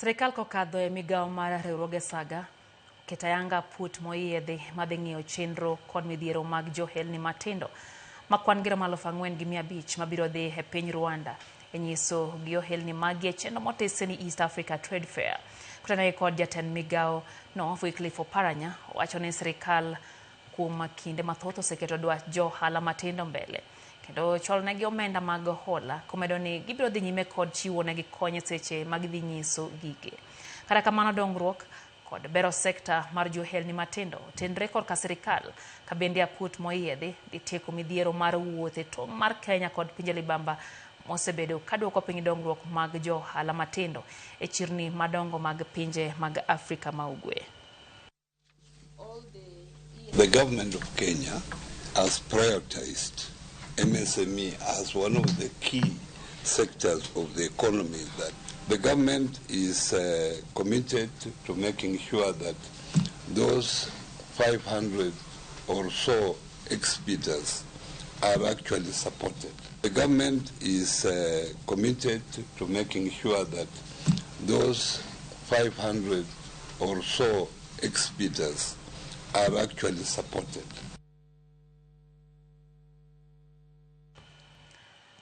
Sirikal kokadho e migawo mar riwruoge saga oketo ayanga aput moyiedhi madhi ng'iyo chenro kod midhiero mag johelni matindo ma kwan gi romo 4,500 mabiro dhi e piny Rwanda e nyiso gi ohelni magi e chenro motisi ni East Africa Trade Fair. Kotenore kod jatend migawo no Wycliffe Oparanya owacho ni sirikal kuom kinde mathoth oseketo dwach jo ohala matindo mbele kendo chwalonegi omenda mag hola komedo ni gibiro dhi nyime kod chiwo negi kony e seche ma gidhi nyiso gige. Kata kamano dongruok kod bero sekta mar johelni matindo otenre korka sirikal ka bende aput moyiedhi dhi tieko midhiero mar wuoth e tong' mar Kenya kod pinje libamba mosebedo kaduoko piny dongruok mag jo ohala matindo e chirni madongo mag pinje mag Afrika ma Ugwe. The government of Kenya has prioritized MSME as one of the key sectors of the economy, that the government is committed to making sure that those 500 or so exhibitors are actually supported. The government is committed to making sure that those 500 or so exhibitors are actually supported.